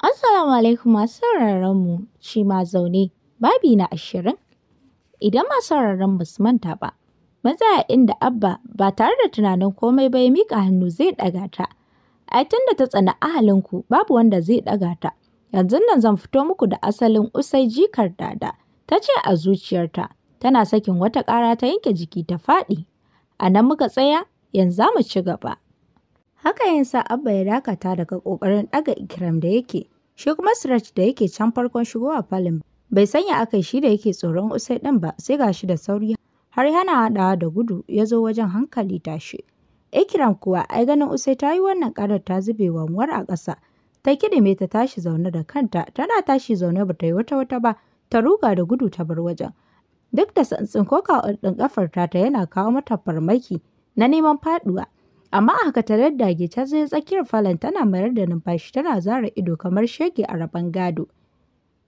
Assalamu alaikum masu sauraron mu Cima Zaune babi na 20. Idan masu sauraron ba su manta ba, mun tsaya inda Abba ba tare da tunanin komai ba ya miƙa hannu zai ɗaga ta. Ai tun da ta tsani ahalinku babu wanda zai ɗaga ta. Yanzun nan zan fito muku da asalin Usai jikar Dada, ta ce a zuciyarta, tana sakin wata ƙara ta yanke jiki ta faɗi. A nan muka tsaya, yanzu za mu ci gaba. Haka ya sa Abba ya dakata daga ƙoƙarin ɗaga Ikram da yake, shi kuma Siraj da yake can farkon shigowa falon bai sanya aka yi shi da yake tsoron Usai ɗin ba, sai ga shi da sauri har yana haɗawa da gudu ya zo wajen hankali tashi. Ikram kuwa ai ganin Usai ta yi wannan ƙarar ta zube wanwar a ƙasa. Ta kiɗime ta tashi zaune da kanta, tana tashi zaune ba ta yi wata wata ba, ta ruga da gudu ta bar wajen. Duk da santsin koka ɗin ƙafar ta yana kawo mata farmaki na neman faɗuwa. Amma a haka ta daddage ta zai tsakiyar falon tana mayar da numfashi tana zara ido kamar shege a rabon gado.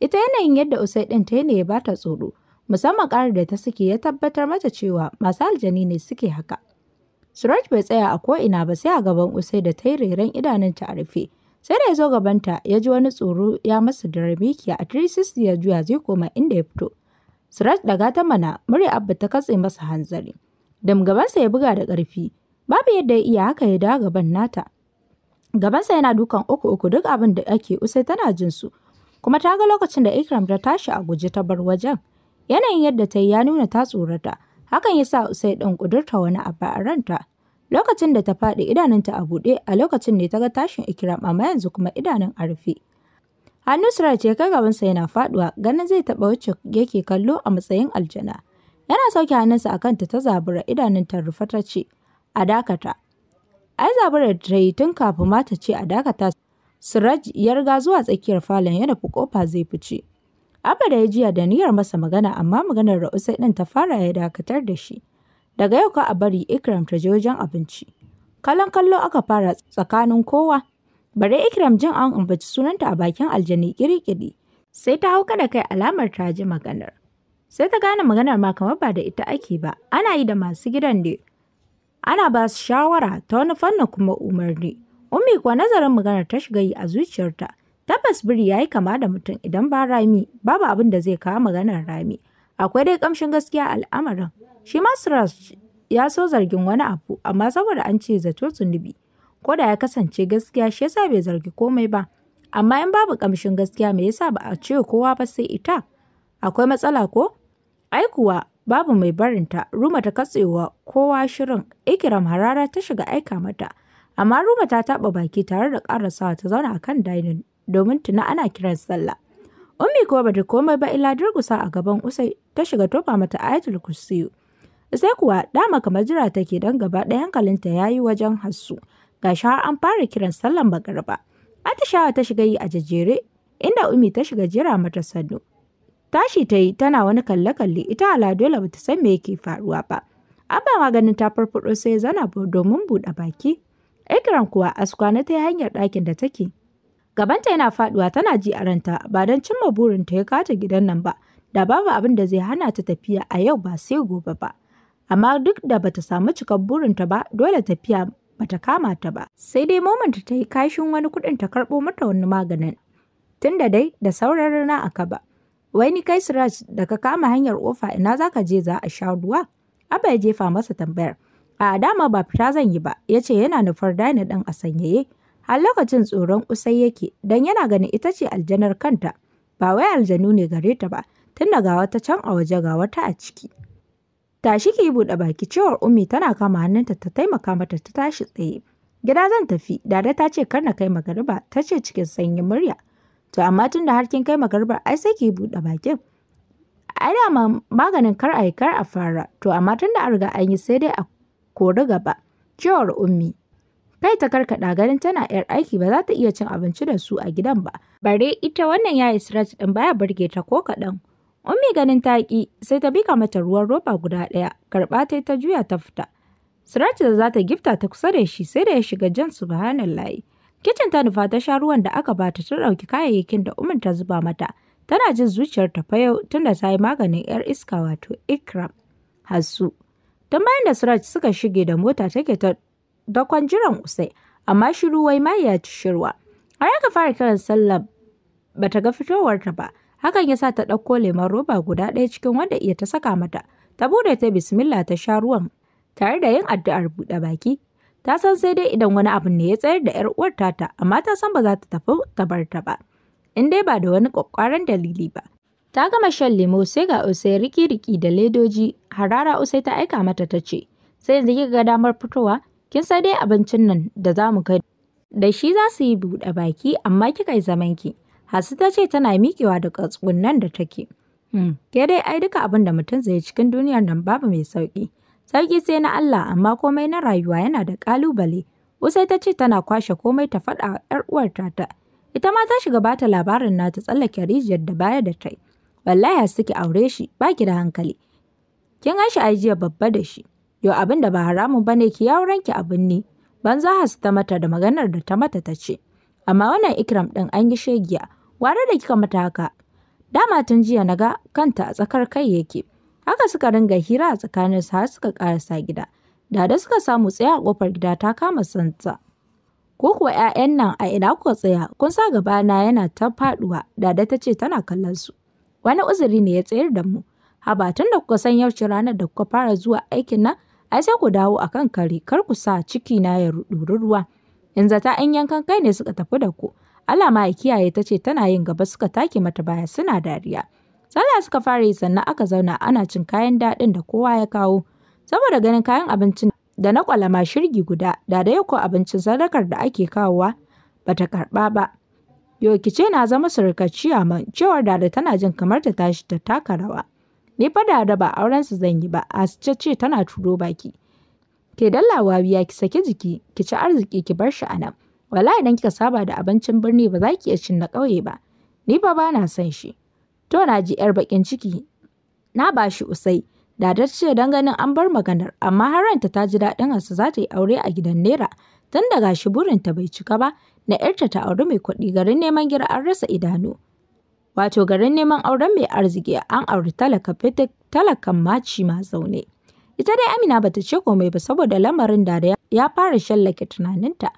Ita yanayin yadda Usai ɗin ta ne ya bata tsoro, musamman ƙarar da ta suke ya tabbatar mata cewa masu aljani ne suke haka. Suraj bai tsaya a ko'ina ba sai a gaban Usai da ta yi reren idanunta a rufe. Sai da ya zo gabanta ya ji wani tsoro ya masa daren mikiya a 360 ya juya zai koma inda ya fito. Suraj ɗaga ta mana, murya Abba ta katse masa hanzari. Dam gabansa ya buga da ƙarfi. Babu yadda ya iya haka ya dawo gaban nata. Gabansa yana dukan uku uku duk abin da ake Usai tana jin su. Kuma ta ga lokacin da Ikram ta tashi a guje ta bar wajen. Yanayin yadda ta yi ya nuna ta tsorata. Hakan ya sa Usai ɗin ƙudurta wani abu a ranta. Lokacin da ta faɗi idanunta a buɗe a lokacin ne ta ga tashin Ikram amma yanzu kuma idanun a rufe. Hannu Suraj ya kai gabansa yana faɗuwa ganin zai taɓa wacce yake kallo a matsayin aljana. Yana sauke hannunsa a kanta ta zabura idanunta rufe ta ce, a dakata. Ai zaburar ta yi tun kafin ma ta ce a dakata Suraj ya riga zuwa tsakiyar falon ya nufi kofa zai fice. Abba da ya jiya da niyyar masa magana amma maganar da Usai ɗin ta fara ya dakatar da shi. Daga yau ka a bari Ikram ta je wajen abinci. Kallon kallo aka fara tsakanin kowa. Bare Ikram jin an ambaci sunanta a bakin aljani kirikiri. Sai ta hau da kai alamar ta ji maganar. Sai ta gane maganar ma kamar ba da ita ake ba, ana yi da masu gidan ne. Ana ba su shawara ta wani fannin kuma umarni. Ummi kuwa nazarin maganar ta shiga yi a zuciyarta. Tabbas biri ya yi kama da mutum idan ba rami, babu abin da zai kawo maganar rami. Akwai dai kamshin gaskiya al'amarin. Shi ma Suraj ya so zargin wani abu, amma saboda an ce zato zunubi. Ko da ya kasance gaskiya shi yasa bai zargi komai ba. Amma in babu kamshin gaskiya me yasa ba a ce kowa ba sai ita? Akwai matsala ko? Ai kuwa babu mai barinta, Ruma ta katsewa kowa shirin, Ikram harara ta shiga aika mata. Amma Ruma ta taɓa baki tare da ƙarasawa ta zauna a kan dining domin tuna ana kiran sallah. Ummi kuwa bata komai ba illa durƙusa a gaban Usai ta shiga tofa mata ayatul kursiyu. Usai kuwa dama kamar jira take don gaba ɗaya hankalinta ya yi wajen Hassu. Gashi har an fara kiran sallan magariba. Atishawa ta shiga yi a jejjere inda Ummi ta shiga jira mata sannu. Tashi ta yi tana wani kalle-kalle ita ala dole bata san me yake faruwa ba. Abba maganin ta farfaɗo sai ya zauna domin buɗe baki. Ikram kuwa askwana ta yi hanyar ɗakin da take. Gabanta yana faɗuwa tana ji a ranta ba don cimma burinta ya kata gidan nan ba, da babu abin da zai hana ta tafiya a yau ba sai gobe ba. Amma duk da bata samu cikar burinta ba, dole tafiya bata kama ta ba. Sai dai momanta ta yi kashin wani kuɗin ta karɓo mata wani maganin. Tunda dai da sauran rana a kaba. Wai ni kai Siraj da ka kama hanyar kofa ina za ka je za a sha ruwa? Abba ya jefa masa tambayar. A dama ba fita zan yi ba, ya ce yana nufar daina ɗin a sanyaye. Har lokacin tsoron Usai yake, don yana ganin ita ce aljanar kanta, ba wai aljanu ne gare ta ba, tun da ga wata can a waje ga wata a ciki. Tashi ki buɗe baki cewar Ummi tana kama hannunta ta taimaka mata ta tashi tsaye. Gida zan tafi, Dada ta ce kar na kai magariba, ta ce cikin sanyin murya. To amma tun da har kin kai magaribar ai sai ki buɗe bakin. Ai dama maganin kar a yi kar a fara, to amma tun da an riga an yi sai dai a kori gaba. Cewar Ummi. Kai ta karkaɗa ganin tana ‘yar aiki ba za ta iya cin abinci da su a gidan ba. Bare ita wannan yayi Siraj ɗin baya burge ta ko kaɗan. Ummi ganin ta ƙi sai ta bika mata ruwan roba guda ɗaya, karɓa ta ta juya ta fita. Siraj da za ta gifta ta kusa da shi sai da ya shiga jan subhanallahi. Kicin ta nufa ta sha ruwan da aka bata ta ɗauki kayayyakin da Ummin ta zuba mata. Tana jin zuciyar ta fa yau tunda ta yi maganin ‘yar iska wato Ikram. Hassu. Tun bayan da Siraj suka shige da mota take ta dakon jiran Usai, amma shiru wai mai ya ci shirwa. Har aka fara kiran sallar Bata ga fitowarta ba. Hakan ya sa ta ɗauko lemon roba guda ɗaya cikin wanda iya ta saka mata. Ta buɗe ta bismillah ta sha ruwan tare da yin addu'ar buɗe baki. Ta san sai dai idan wani abu ne ya tsayar da 'yar uwar tata, amma ta san ba za ta tafi ta bar ta ba, in dai ba da wani ƙwaƙƙwaran dalili ba. Ta gama shan lemo sai ga Usai riki-riki da ledoji, harara Usai ta aika mata ta ce, "Sai yanzu kika ga damar fitowa, kin san dai abincin nan da za mu kai da shi za su yi buɗe baki amma kika yi zamanki." Hasu ta ce tana miƙewa daga tsugunnan da take. Ke dai ai duka abin da mutum zai cikin duniyar nan babu mai sauƙi. Sauƙi sai na Allah amma komai na rayuwa yana da ƙalubale. Usai ta ce tana kwashe komai ta faɗa wa ‘yar uwar tata. Ita ma ta shiga bata labarin nata tsallake rijiyar da baya da tai. Wallahi Hasu ki aure shi ba ki da hankali. Kin gan shi ai jiya babba da shi. Yo abin da ba haramun bane ki auren ki abin ne. Banza Hasu ta mata da maganar da ta mata ta ce. Amma wannan Ikram ɗin an yi shegiya. Gwara da kika mata haka. Dama tun jiya na ga kanta a tsakar kai yake. Haka suka ringa hira a tsakaninsu har suka karasa gida. Dada suka samu tsaye a kofar gida ta kama santa. Ko kuwa 'ya'yan nan a ina kuka tsaya kun sa gabana yana ta faduwa Dada ta ce tana kallon su. Wani uzuri ne ya tsayar da mu. Haba tun da kuka san yauce ranar da kuka fara zuwa aikin nan ai sai ku dawo a kan kare kar ku sa ciki na ya ɗuri ruwa. In zata 'yan yankan kai ne suka tafi da ku. Allah ma ya kiyaye ta ce tana yin gaba suka take mata baya suna dariya. Sallah suka fara yi sannan aka zauna ana cin kayan daɗin da kowa ya kawo. Saboda ganin kayan abincin da na kwalama shirgi guda, da da ko abincin sadakar da ake kawowa bata karɓa ba. Yo ki ce na zama surukar ciyaman cewar Dada tana jin kamar ta tashi ta taka rawa. Ni fa Dada ba auren su zan yi ba, Asice ce tana turo baki. Ke dallawa biya ki saki jiki, ki ci arziki ki bar shi a nan. Wallahi idan kika saba da abincin birni ba za ki iya cin na ƙauye ba. Ni fa ba na son shi. To na ji ‘yar baƙin ciki, na ba shi Usai. Dada ce don ganin an bar maganar, amma har ranta ta ji daɗin Hasu za ta yi aure a gidan Naira. Tun da gashi burinta bai cika ba, na ‘yarta ta auri mai kuɗi garin neman gira an rasa idanu. Wato garin neman auren mai arziki an auri talaka fitik talakan maci ma zaune. Ita dai Amina bata ce komai ba saboda lamarin Dada ya fara shallake tunaninta.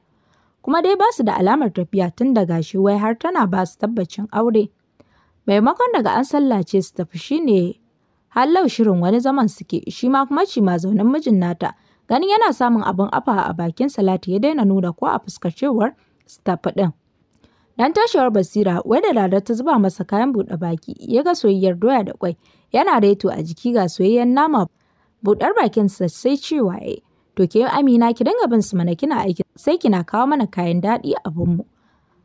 Kuma dai ba su da alamar tafiya tun da gashi wai har tana ba su tabbacin aure. Maimakon daga an sallace su tafi shine hallau shirin wani zaman suke shi ma kuma ci ma zaunen mijin nata ganin yana samun abin afa a bakin salati ya daina nuna ko a fuskar cewar su tafi din. Dan tashewar basira wai da Dada ta zuba masa kayan buɗe baki ya ga soyayyar doya da kwai yana reto a jiki ga soyayyen nama buɗar bakinsa sai cewa yayi to ke Amina ki dinga bin su mana kina aiki sai kina kawo mana kayan daɗi abinmu.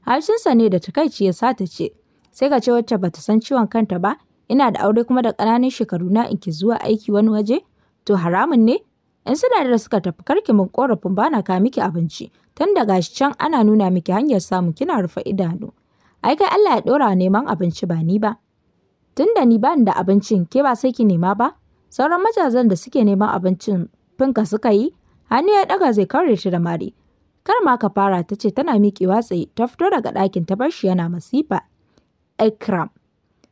Harshensa ne da takaici ya sa ta ce sai ka ce wacce bata san ciwon kanta ba ina da aure kuma da ƙananan shekaru na in ki zuwa aiki wani waje to haramun ne in su da suka tafi karki mun korafin bana ka miki abinci tun da gashi can ana nuna miki hanyar samu kina rufe idanu ai kai Allah ya ɗora neman abinci ba ni ba tun da ni ba ni da abincin ke ba sai ki nema ba sauran majazan da suke neman abincin finka suka yi hannu ya ɗaga zai kare ta da mari kar ma ka fara ta ce tana miƙewa tsaye ta fito daga ɗakin ta bar shi yana masifa Ikram.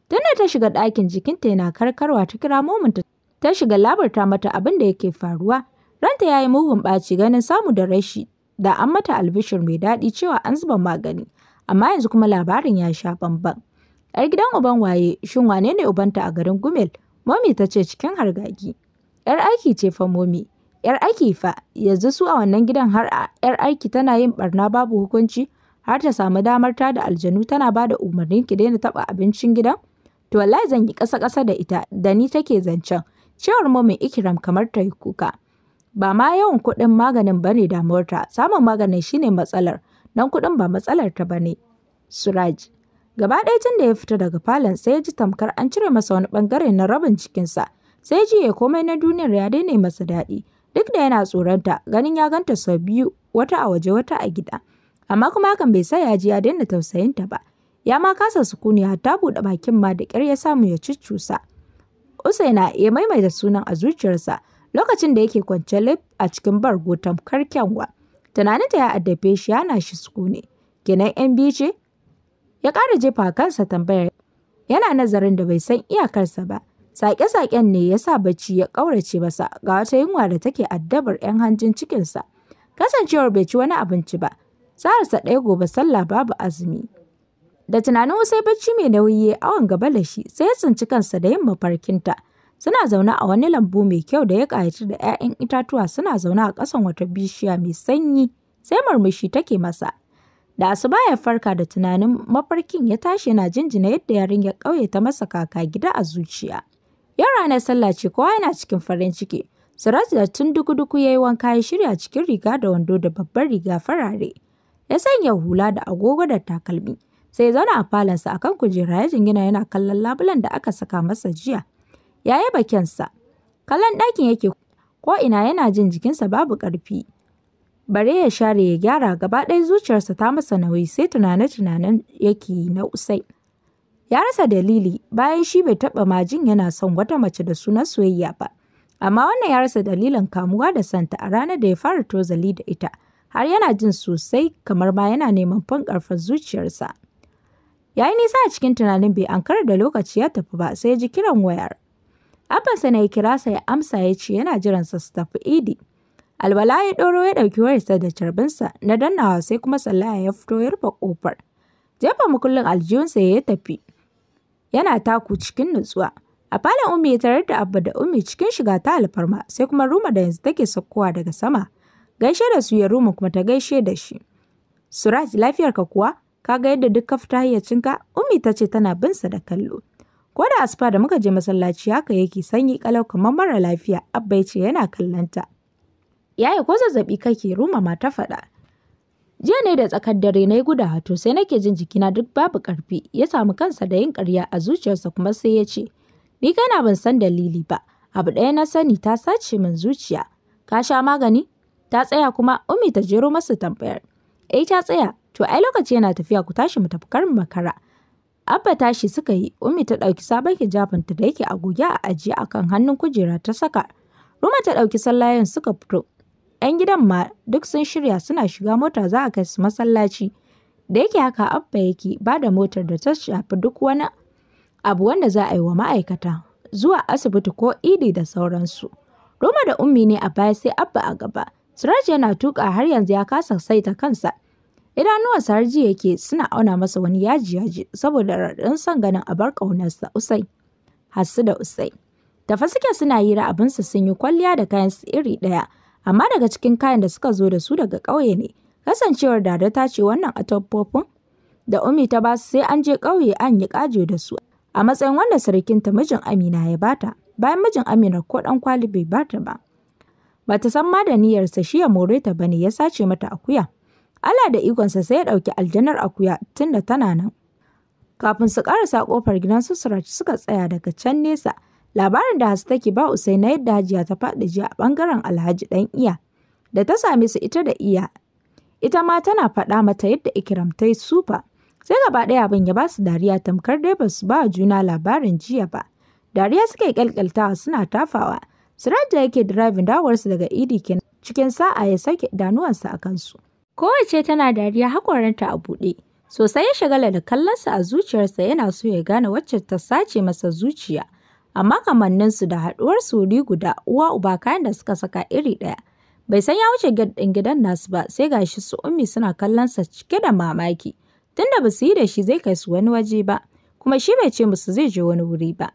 Tunda ta shiga ɗakin jikinta yana karkarwa ta kira mominta ta shiga labarta mata abin da yake faruwa. Ranta ya yi mugun ɓaci ganin samu da rashi da an mata albishir mai daɗi cewa an zuba magani. Amma yanzu kuma labarin ya sha bamban. ‘Yar gidan uban waye, shin wane ne ubanta a garin Gumel? Momi ta ce cikin hargagi. ‘Yar aiki ce fa momi. ‘Yar aiki fa, yanzu su a wannan gidan har ‘yar aiki tana yin ɓarna babu hukunci. Har ta samu damar ta da aljanu tana ba da umarnin ki daina taɓa abincin gidan? To wallahi zan yi ƙasa-ƙasa da ita da ni take zancen. Cewar momin Ikram kamar ta yi kuka. Ba ma yawan kuɗin maganin bane damuwarta, samun maganin shine matsalar, don kuɗin ba matsalar ta bane. Suraj. Gaba ɗaya tun da ya fita daga falon sai ya ji tamkar an cire masa wani ɓangare na rabin cikinsa. Sai ji ya komai na duniyar ya daina masa daɗi. Duk da yana tsoronta, ganin ya ganta sau biyu, wata a waje wata a gida. Amma kuma hakan bai sa ya ji ya daina tausayinta ba. Ya ma kasa sukuni hatta buɗe bakin ma da ƙyar ya samu ya cuccusa. Usaina ya maimaita sunan a zuciyarsa lokacin da yake kwance lif a cikin bargo tamkar kyanwa. Tunaninta ya addabe shi yana shi sukuni. Kenan ‘yan biyu ce? Ya ƙara jefa kansa tambayar. Yana nazarin da bai san iyakarsa ba. Saƙe-saƙen ne ya sa bacci ya ƙaurace masa ga wata yunwa da take addabar ‘yan hanjin cikinsa. Kasancewar bai ci wani abinci ba. Sa'arsa ɗaya gobe sallah babu azumi. Da tunanin Usai bacci mai nauyi ya awon gaba da shi, sai ya tsinci kansa da yin mafarkinta. Suna zaune a wani lambu mai kyau da ya ƙayatu da 'ya'yan itatuwa, suna zaune a ƙasan wata bishiya mai sanyi, sai murmushi take masa. Da asuba ya farka da tunanin mafarkin, ya tashi yana jinjina yadda yarinyar ƙauye ta masa kaka gida a zuciya. Yau ranar sallah ce, kowa yana cikin farin ciki. Suraj da tun duku-duku ya yi wanka ya shirya cikin riga da wando da babbar riga farare. Ya sanya hula da agogo da takalmi. Sai ya zauna a falonsa akan kujera ya jingina yana kallon labulen da aka saka masa jiya. Ya yaba kyansa. Kallon ɗakin yake ko ina yana jin jikinsa babu ƙarfi. Bare ya share ya gyara, gaba ɗaya zuciyarsa ta masa nauyi, sai tunane-tunanen yake yi na Usai. Ya rasa dalili, bayan shi bai taɓa ma jin yana son wata mace da sunan soyayya ba. Amma wannan ya rasa dalilin kamuwa da santa a ranar da ya fara tozali da ita, har yana jin sosai kamar ma yana neman fin ƙarfin zuciyarsa. Ya yi nisa a cikin tunanin, bai ankara da lokaci ya tafi ba, sai ya ji kiran wayar. Abbansa ne ya kira sa, ya amsa ya ce yana jiransa su tafi idi. Alwala ya ɗoro ya ɗauki wayarsa da carbinsa na dannawa, sai kuma sallaya ya fito ya rufe ƙofar. Jefa mukullin aljihunsa ya tafi. Yana taku cikin nutsuwa. A falon Ummi ya tarar da Abba da Ummi cikin shiga ta alfarma, sai kuma Ruma da yanzu take saukowa daga sama. Gaishe da su ya Ruma kuma ta gaishe da shi. Suraj, lafiyarka kuwa? Ka ga yadda duk ka fita hayyacinka? Ummi ta ce tana bin sa da kallo. Ko da asuba da muka je masallaci haka yake sanyi kalau kamar mara lafiya, Abba ya ce yana kallonta. Yaya, ko zazzaɓi kake? Ruma ma ta faɗa. Jiya ne da tsakar dare na yi gudawa, to sai nake jin jikina duk babu ƙarfi. Ya samu kansa da yin ƙarya a zuciyarsa kuma sai ya ce, ni kaina ban san dalili ba, abu ɗaya na sani, ta sace min zuciya. Ka sha magani? Ta tsaya kuma? Ummi ta jero masa tambayar. Eh, ta tsaya. To ai lokaci yana tafiya, ku tashi mu tafi kar mu makara. Abba tashi suka yi, Ummi ta ɗauki sabon hijabinta da yake a goge a ajiye a kan hannun kujera ta saka. Ruma ta ɗauki sallayen suka fito. 'Yan gidan ma duk sun shirya, suna shiga mota za a kai su masallaci. Da yake haka Abba yake ba da motar da ta shafi duk wani abu wanda za a yi wa ma'aikata, zuwa asibiti ko idi da sauransu. Ruma da Ummi ne a baya, sai Abba a gaba. Suraj yana tuƙa, har yanzu ya kasa saita kansa. Idanuwansa har ji yake suna auna masa wani yaji-yaji saboda raɗaɗin son ganin abar ƙaunarsa Usai. Hassu da Usai. Tafe suke suna hira abinsu, sun yi kwalliya da kayan su iri ɗaya, amma daga cikin kayan da suka zo da su daga ƙauye ne. Kasancewar Dada ta ce wannan atamfofin da Ummi ta ba su sai an je ƙauye an yi ƙajo da su a matsayin wanda surukinta mijin Amina ya bata, bayan mijin Amina ko ɗan kwali bai bata ba. Bata san ma da niyyarsa shi ya more ta bane ya sace mata akuya. Allah da ikonsa sai ya ɗauki aljanar akuya tunda tana nan. Kafin su ƙarasa ƙofar gidan su Suraj suka tsaya daga can nesa. Labarin da Hasu take ba Usai na yadda Hajiya ta faɗi jiya a ɓangaren Alhaji ɗan iya. Da ta same su ita da iya. Ita ma tana faɗa mata yadda Ikram ta yi sufa. Sai gaba ɗaya abin ya ba su dariya, tamkar dai ba su ba juna labarin jiya ba. Dariya suka yi ƙyalƙyaltawa suna tafawa. Suraj da yake driving, dawowarsu daga idi kenan, cikin sa'a ya sauke idanuwansa a kansu. Kowacce tana dariya haƙoranta a buɗe. Sosai ya shagala da kallonsa, a zuciyarsa yana so ya gane wacce ta sace masa zuciya. Amma kamanninsu da haɗuwarsu wuri guda, uwa uba kayan da suka saka iri ɗaya. Bai san ya wuce gate ɗin gidan nasu ba, sai gashi su Ummi suna kallonsa cike da mamaki. Tunda ba su yi da shi zai kai su wani waje ba, kuma shi bai ce musu zai je wani wuri ba.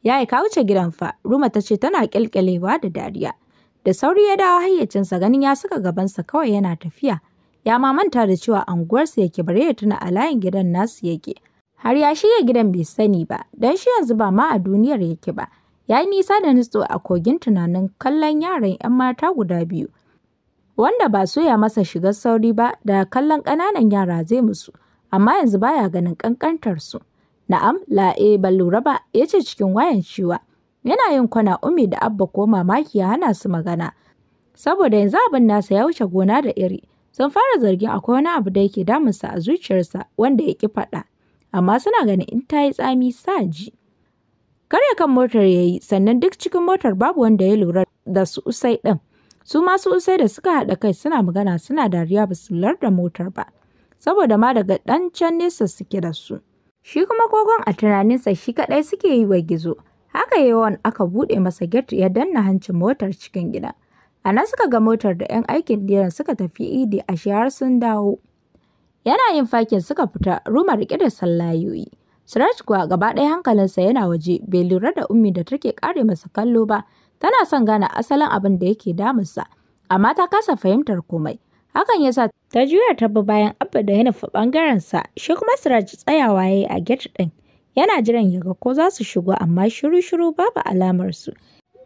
Yaya, ka wuce gidan fa, Ruma ta ce tana ƙyalƙyalewa da dariya. Da sauri ya dawo hayyacinsa ganin ya saka gabansa kawai yana tafiya. Ya ma manta da cewa anguwarsu yake, bare ya tuna a layin gidan nasu yake. Har ya shige gidan bai sani ba, don shi yanzu ba ma a duniyar yake ba. Ya yi nisa da nutso a kogin tunanin kallon yaran 'yan mata guda biyu. Wanda ba so ya masa shigar sauri ba da kallon ƙananan yara zai musu, amma yanzu baya ganin ƙanƙantarsu. Na'am, la'e ban lura ba, ya ce cikin wayan cewa. Yana yin kwana, Ummi da Abba ko mamaki ya hana su magana. Saboda yanzu abin nasa ya wuce gona da iri. Sun fara zargin akwai wani abu da yake damunsa a zuciyarsa wanda ya ƙi faɗa. Amma suna ganin in ta yi tsami sa ji. Karya kan motar ya yi, sannan duk cikin motar babu wanda ya lura da su Usai ɗin. Su ma su Usai da suka haɗa kai suna magana suna dariya ba su lura da motar ba. Saboda ma daga ɗan can nesa suke da su. Shi kuma kogon a tunaninsa shi kaɗai suke yi wa gizo. Haka yawan aka buɗe masa gate ya danna hancin motar cikin gida. A nan suka ga motar da 'yan aikin diran suka tafi idi, ashe har sun dawo. Yana yin fakin suka fita, Ruma riƙe da sallayoyi. Siraj kuwa gaba ɗaya hankalinsa yana waje, bai lura da Ummi da take ƙare masa kallo ba. Tana son gane asalin abin da yake damunsa, amma ta kasa fahimtar komai. Hakan ya sa ta juya ta bi bayan Abba da ya nufi ɓangarensa, shi kuma Siraj tsayawa ya yi a gate ɗin. Yana jiran ya ga ko za su shigo, amma shiru-shiru babu alamar su.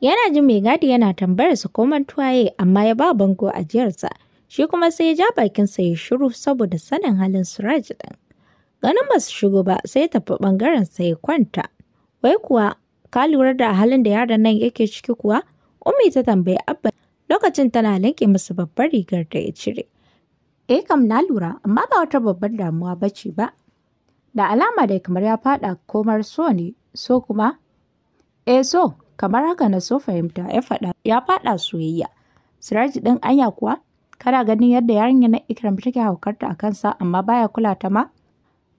Yana jin mai gadi yana tambayar su ko mantuwa ya yi, amma ya ba bango ajiyarsa. Shi kuma sai ya ja bakinsa ya shiru saboda sanin halin Siraj ɗin. Ganin ba su shigo ba, sai ya tafi ɓangarensa ya kwanta. Wai kuwa ka lura da halin da yaron nan yake ciki kuwa? Ummi ta tambayi Abba lokacin tana linke masa babbar rigar da ya cire. Eh kam na lura, amma ba wata babbar damuwa ba ce ba. Da alama dai kamar ya faɗa komar so ne, so kuma? Eh so, kamar haka na so fahimta ya faɗa, ya faɗa soyayya. Siraj ɗin anya kuwa? Kana ganin yadda yarinyar nan Ikram take haukarta a kansa amma baya kula ta ma?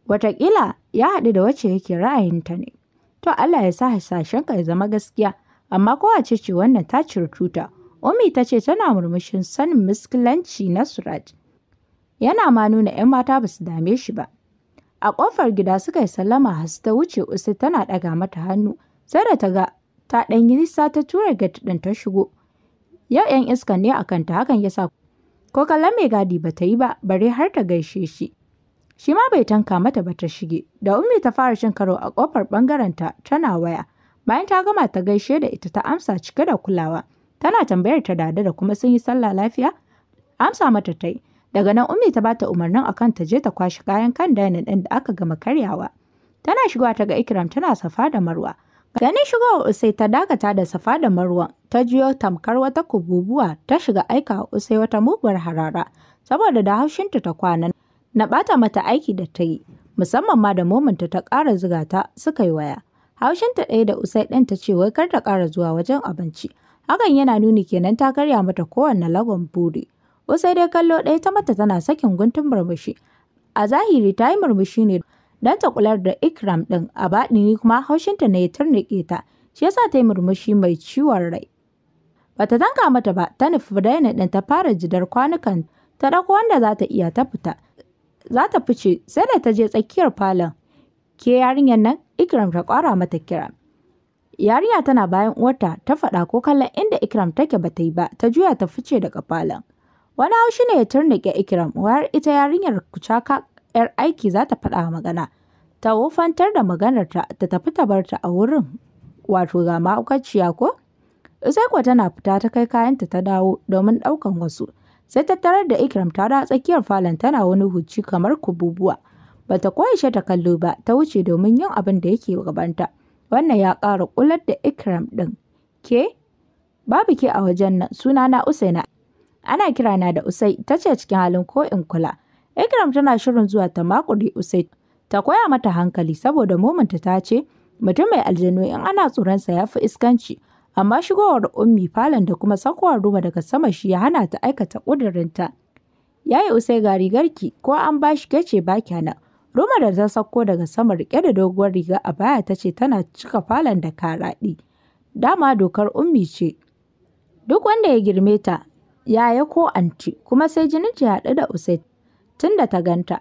Wataƙila ya haɗu da wacce yake ra'ayinta ne. To Allah ya sa hasashenka ya zama gaskiya, amma kowace ce wannan ta ciri tuta. Ummi ta ce tana murmushin sanin miskilanci na Suraj. Yana ma nuna 'yan mata ba su dame shi ba. A ƙofar gida suka yi sallama, Hasu ta wuce Usai tana ɗaga mata hannu, sai da ta ga ta ɗan yi nisa ta tura gate ɗin ta shigo. Yau 'yan iskan ne a kanta, hakan ya sa ko kallon mai gadi ba ta yi ba, bare har ta gaishe shi. Shi ma bai tanka mata ba ta shige. Da Ummi ta fara cin karo a ƙofar ɓangarenta tana waya. Bayan ta gama ta gaishe da ita, ta amsa cike da kulawa. Tana tambayar ta Dada da kuma sun yi sallah lafiya? Amsa mata ta yi. Daga nan Ummi ta bata umarnin akan ta je ta kwashi kayan kan dainin ɗin da aka gama karyawa. Tana shigowa ta ga Ikram tana safa da Marwa. Ganin shigowar Usai ta dakata da safa da Marwa, ta juyo tamkar wata kububuwa ta shiga aika wa Usai wata muguwar harara, saboda da haushinta ta kwana na ɓata mata aiki da ta yi, musamman ma da mominta ta ƙara zuga ta suka yi waya. Haushinta ɗaya da Usai ɗin ta ce wai kar ta ƙara zuwa wajen abinci. Hakan yana nuni kenan ta karya mata kowanne lagon buri. Usai dai kallo ɗaya ta mata tana sakin guntun murmushi. A zahiri ta yi murmushi ne don ta kular da Ikram ɗin, a baɗini kuma haushinta ne ya turnuƙe ta, shi yasa ta yi murmushi mai ciwon rai. Bata tanka mata ba, ta nufi dainin ɗin ta fara jidar kwanukan, ta ɗauko wanda za ta iya ta fita. Za ta fice sai da ta je tsakiyar falon. Ke yarinyar nan, Ikram ta ƙwara mata kira. Yarinya tana bayan uwarta ta faɗa, ko kallon inda Ikram take ba ta yi ba, ta juya ta fice daga falon. Wani haushi ne ya turnuƙe Ikram, har ita yarinyar kucaka 'yar aiki za ta faɗa magana. Ta wofantar da maganarta ta tafi ta bar ta a wurin, wato ga mahaukaciya ko? Usai kuwa tana fita ta kai kayanta ta dawo domin ɗaukan wasu. Sai ta tarar da Ikram ta dawo tsakiyar falon tana wani huci kamar kububuwa. Bata koyaushe ta kallo ba, ta wuce domin yin abin da yake gabanta. Wannan ya ƙara ƙular da Ikram ɗin. Ke? Babu ke a wajen nan, sunana Usaina. Ana kirana da Usai, ta ce cikin halin ko in kula. Ikram tana shirin zuwa ta makure Usai ta koya mata hankali saboda mominta ta ce mutum mai aljanu in ana tsoronsa ya fi iskanci. Amma shigowar Ummi falon da kuma sakowar Ruma daga sama shi ya hana ta aikata ƙudurinta. Yayi Usai ga rigarki ko an bashi ke ba nan. Ruma da ta sauko daga sama riƙe da doguwar riga a baya ta ce tana cika falon da karaɗi. Dama dokar Ummi ce. Duk wanda ya girme ta, yaya ko anti, kuma sai jininta ya haɗu da Usai tun da ta ganta.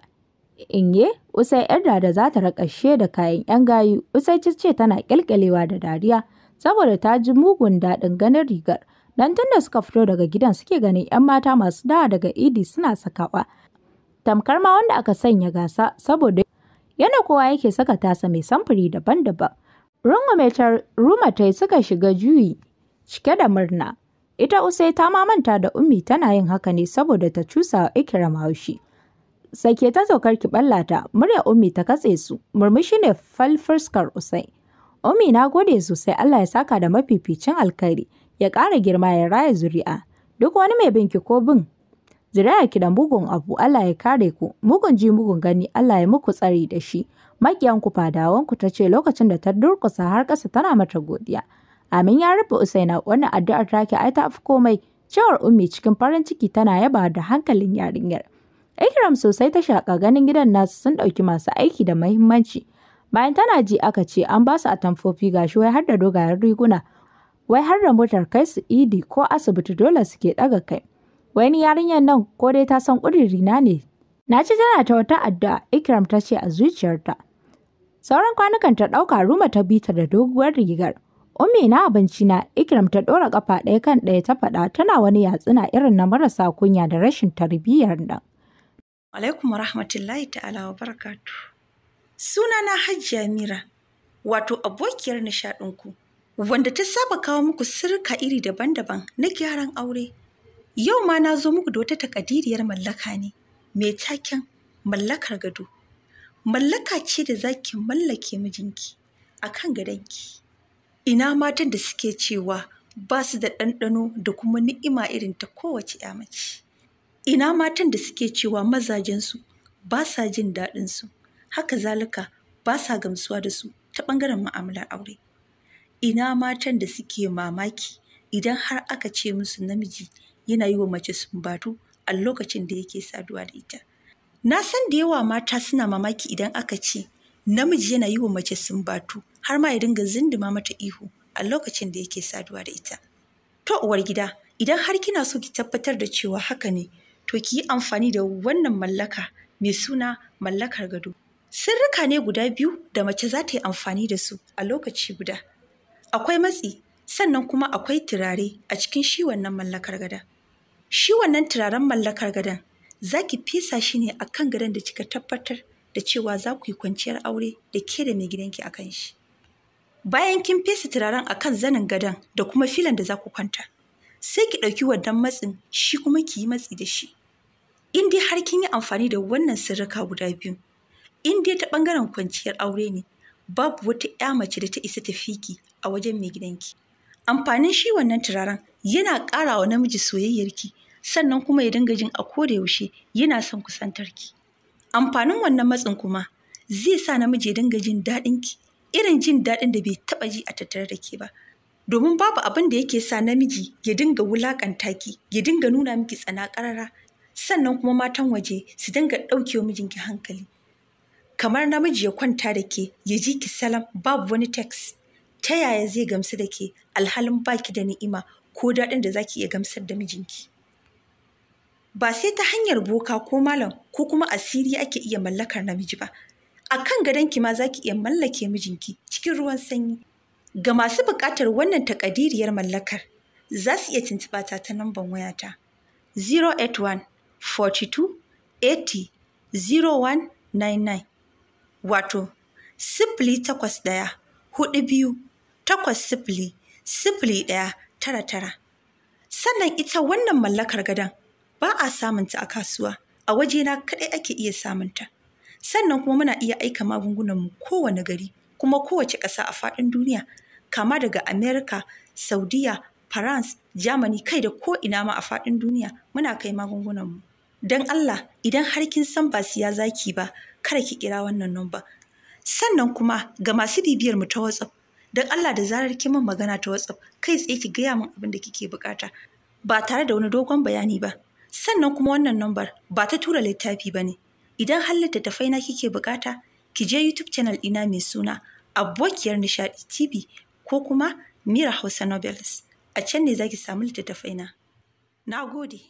Inye, Usai ‘yar dada za ta raƙashe da kayan ‘yan gayu, Usai ta ce tana ƙyalƙyalewa da dariya saboda ta ji mugun daɗin ganin rigar. Don tun da suka fito daga gidan suke ganin ‘yan mata masu dawa daga idi suna sakawa. Tamkar ma wanda aka sanya gasa saboda yana kowa yake saka tasa mai samfuri daban-daban. Rungume ta Ruma ta yi suka shiga juyi cike da murna. Ita Usai ta ma manta da Ummi tana yin haka ne saboda ta cusa wa Ikram haushi. Sake ta saukar ki ballata, murya Ummi ta katse su, murmushi ne fal fuskar Usai. Ummi na gode sosai, Allah ya saka da mafificin alkhairi, ya ƙara girma ya raya zuri'a. Duk wani mai binki ko bin zuri'a ki da mugun abu, Allah ya kare ku, mugun ji mugun gani, Allah ya muku tsari da shi. Maƙiyan ku fadawan ku, ta ce lokacin da ta durƙusa har ƙasa tana mata godiya. Amin ya rufe Usaina, wannan addu'ar take ai ta fi komai, cewar Ummi cikin farin ciki tana yaba da hankalin yarinyar. Ikram sosai ta shaƙa ganin gidan nasu sun ɗauki masu aiki da muhimmanci. Bayan tana ji aka ce an ba su atamfofi gashi wai har da dogayen riguna, wai har da motar kai su idi ko asibiti dole suke ɗaga kai. Wai ni yarinyar nan ko dai ta san ƙudurina ne. Na ci tana ta wata addu'a, Ikram ta ce a zuciyarta. Sauran kwanukan ta ɗauka Ruma ta bi ta da doguwar rigar. Ummi na abinci na, Ikram ta ɗora ƙafa ɗaya kan ɗaya ta faɗa tana wani yatsuna irin na marasa kunya da rashin tarbiyyar nan. Alaikum rahmatullahi ta'ala wa barakatu. Sunana Hajiya Mira, wato abokiyar nishaɗinku, wanda ta saba kawo muku sirka iri daban-daban na gyaran aure. Yau ma na zo muku da wata takadiriyar mallaka ne, mai taken mallakar gado. Mallaka ce da za ki mallake mijinki a kan gadonki. Ina matan da suke cewa ba su da ɗanɗano da kuma ni'ima irin ta kowace ‘ya mace. Ina matan da suke cewa mazajensu ba sa jin daɗinsu, haka zalika ba sa gamsuwa da su ta ɓangaren mu'amalar aure. Ina matan da suke mamaki idan har aka ce musu namiji yana yi wa mace sumbatu a lokacin da yake saduwa da ita. Na san da yawa mata suna mamaki idan aka ce namiji yana yi wa mace sumbatu har ma ya dinga zinduma mata ihu a lokacin da yake saduwa da ita. To uwar gida, idan har kina so ki tabbatar da cewa haka ne, to ki yi amfani da wannan mallaka mai suna mallakar gado. Sirrika ne guda biyu da mace za ta yi amfani da su a lokaci guda. Akwai matsi, sannan kuma akwai turare a cikin shi wannan mallakar gadon. Shi wannan turaren mallakar gadon za ki fesa shi ne a kan gadon da kika tabbatar da cewa za ku yi kwanciyar aure da ke da mai gidanki a kan shi. Bayan kin fesa turaren a kan zanin gadon da kuma filan da za ku kwanta, sai ki ɗauki wannan matsin shi kuma ki yi matsi da shi. In dai har kin yi amfani da wannan sirrika guda biyu, in dai ta ɓangaren kwanciyar aure ne, babu wata ‘ya mace da ta isa ta fiki a wajen mai gidanki. Amfanin shi wannan turaren yana ƙara wa namiji soyayyarki, sannan kuma ya dinga jin a koda yaushe yana son kusantarki. Amfanin wannan matsin kuma zai sa namiji ya dinga jin daɗinki, irin jin daɗin da bai taɓa ji a tattare da ke ba. Domin babu abin da yake sa namiji ya dinga wulaƙanta ki, ya dinga nuna miki tsana ƙarara, sannan kuma matan waje su dinga ɗauke wa mijinki hankali. Kamar namiji ya kwanta da ke, ya ji ki salam babu wani text. Ta yaya zai gamsu da ke alhalin baki da ni'ima ko daɗin da za ki iya gamsar da mijinki? Ba sai ta hanyar boka ko malam ko kuma asiri ake iya mallakar namiji ba. A kan gadonki ma za ki iya mallake mijinki cikin ruwan sanyi. Ga masu buƙatar wannan takadiriyar mallakar, za su iya tuntuɓa ta ta namban wayata 081 42 80 0199 wato 081 42 80 01 99. Sannan ita wannan mallakar gadon ba a samunta a kasuwa, a wajena kaɗai ake iya samunta. Sannan kuma muna iya aika magungunanmu kowane gari kuma kowace ƙasa a faɗin duniya, kama daga America, Saudiya, France, Germany kai da ko ina ma a faɗin duniya muna kai magungunanmu. Don Allah idan har kin san ba siya zaki ba, kada ki kira wannan number. Sannan kuma ga masu bibiyar mu ta WhatsApp, don Allah da zarar kin min magana ta WhatsApp, kai tsaye ki gaya min abin da kike bukata ba tare da wani dogon bayani ba. Sannan kuma wannan number ba ta tura littafi ba ne. Idan har littattafai na kike bukata, ki je YouTube channel ɗina mai suna Abokiyar Nishaɗi TV ko kuma Mira Hausa Novels. A can ne za ki samu littattafai na. Na gode.